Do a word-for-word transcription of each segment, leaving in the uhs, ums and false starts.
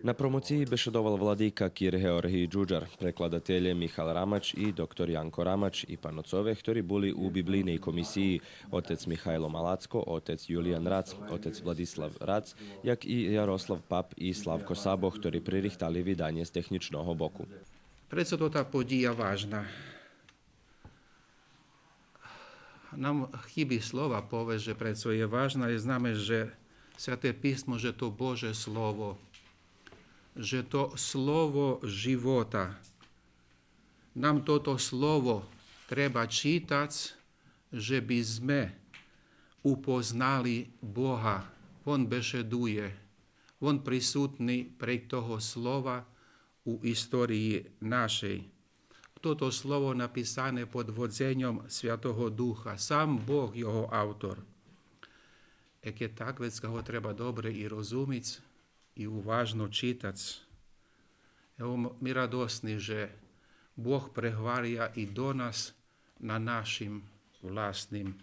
На промоциї бешедовал владика кир Георгий Джуджар, прекладателє Михал Рамач и доктор Янко Рамач и паноцове хтори були у библийней комисиї, отец Михайло Малацко, отец Юлиян Рац, отец Владислав Рац, як и Ярослав Пап и Славко Сабо, хтори пририхтали виданє з технїчного боку. Прецо тота подїя важна? Нам хиби слова повесц же прецо є важна, и знаме же Святе писмо, же то Боже Слово, же то Слово живота. Нам тото Слово треба читац же би зме упознали Бога. Вон бешедує, вон присутни прейґ того Слова у историї нашей. Тото Слово написане под водзеньом Святого Духа, сам Бог його автор. Е, кед так, вецка го треба добре и розумиц, и уважно читац. Ево, м-, ми радосни же Бог прегваря и до нас на нашим власним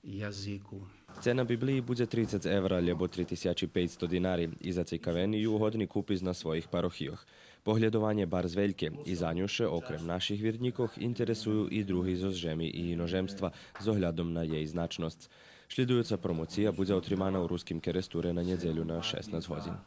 язику. Цена Библиї будзе трицец евра, лєбо три тисячи пейцсто динари, и зацикавени ю годни купиц на своїх парохийох. Поглєдованє барз вельке и за ню ше, окрем наших вирнїкох, интересую и други зоз жеми и иножемства, з оглядом на єй значносц. Шлїдуюца промоция будзе отримана у Руским Керестуре на нєдзелю на шеснац годзин.